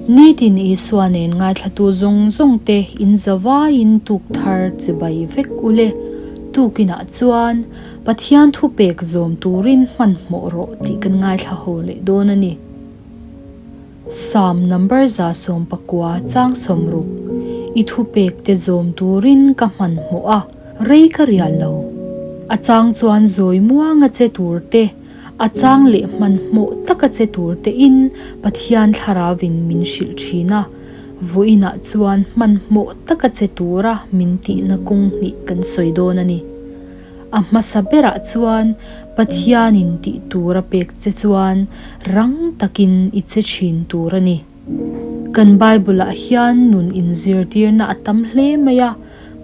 Nitin Isua nen ngaithlatu zawng zawng te in zavaiin tuk thar chibai vek ule. Tukinah chuan Pathian thupek zawm turin hmanhmawh rawh tih kan ngaithla ho leh dawn a ni. Psalm number 119 chang 60, I thupek te zawm turin ka hmanhmawh a, rei ka rial lo. A chang chuan zawi muanga che tur te, a chang leh hmanhmawh taka che tur tein Pathian Thlarauin min hrilh thin a, vawiinah chuan hmanhmawh taka che tura min tihna kawng hnih kan sawi dawn a ni. A hmasa berah chuan Pathianin tih tur a pek che chuan rang takin i che thin tur a ni. Kan Bible-ah hian nun inzirtirna a tam hle mai a,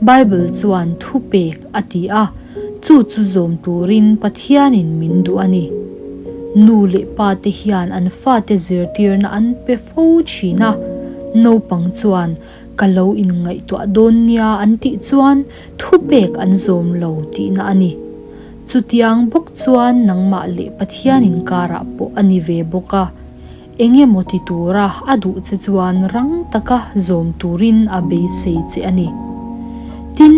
Bible chuan thupek a ti a, chu chu zawm turin Pathianin min duh a ni. Nu leh pa te hian an fate zirtirna an pe fo thin a, naupang chuan ka lo inngaihtuah dawn nia an tih chuan thupek an zawm lo tihna a ni. Chutiang bawk chuan nangmah leh Pathian inkarah pawh a ni ve bawk a, eng emaw ti tura a duh che chuan rang taka zawm turin a beisei che a ni. Tin,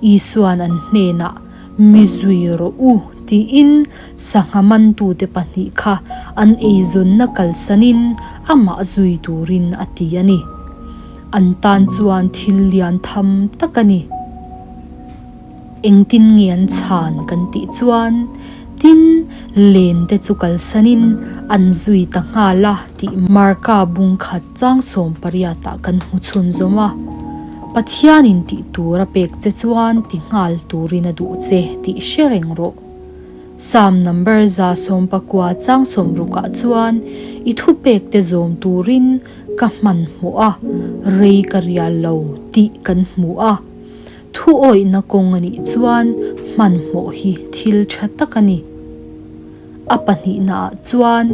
Isua'n an hnenah, Mi zui rawh u, tiin sangha mantute pahnih kha an eizawnna kalsanin amah zui turin a ti a ni. An tan chuan thil lian tham tak a ni. Engtin nge an chhan kan tih chuan, tin, len te chu kalsanin an zui ta nghal a tih Marka bung khat chang 18 ah kan hmu chhunzawm a. Pathianin tih tur a pek che chuan ti nghal turin a duh che tih hre reng rawh. Psalm number 119 chang 60 ah chuan i thupek te zawm turin ka hmanhmawh a, rei ka rial lo tih kan hmu a. Thu awihna kawng a nih chuan hmanhmawh hi thil tha tak a ni. A pahnihnaah chuan,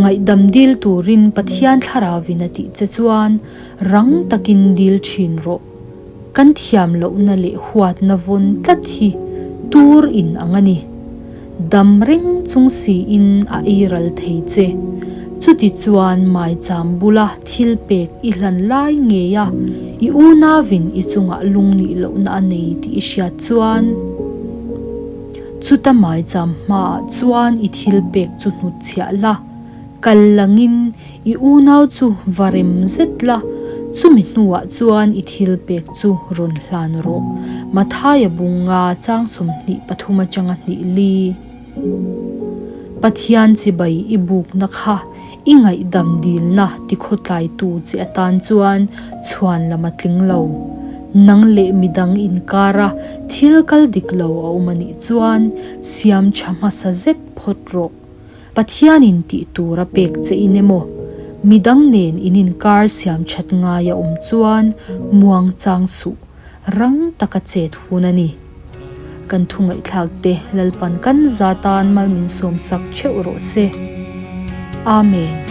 ngaihdam dil turin Pathian Thlarauvin a tih che chuan rang takin dil thin rawh. Kan thiam lohna leh huatna vawn tlat hi tur in ang a ni. Dam reng chung siin a ei ral thei che. Chuti chuan maicham bula thil pek i hlan lai ngei a, i unauin i chungah lung nih lohna a nei tih i hriat chuan, Chuta maicham hmaah chuan i thil pek chu hnutchhiah la, kal langin i unau chu va rem zet la, chumi hnuah chuan i thil pek chu rawn hlan rawh. Mathaia bunga chang 23 atanga hnih li. Pathian chibai i bukna kha i ngaihdam dilna tikhawtlaitu che atan chuan chhuan lam a tling lo. Nang leh midang inkara thil kal dik lo a awm a nih chuan siam tha hmasa zet phawt rawh. Pathianin tih tur a pek che in emaw, midang nen in inkar siam that ngai a awm chuan muang chang suh, rang taka chet hun a ni. Kan thu ngaihthlak te Lalpan kan za tan mal min sawm sak theuh rawh se. Amen.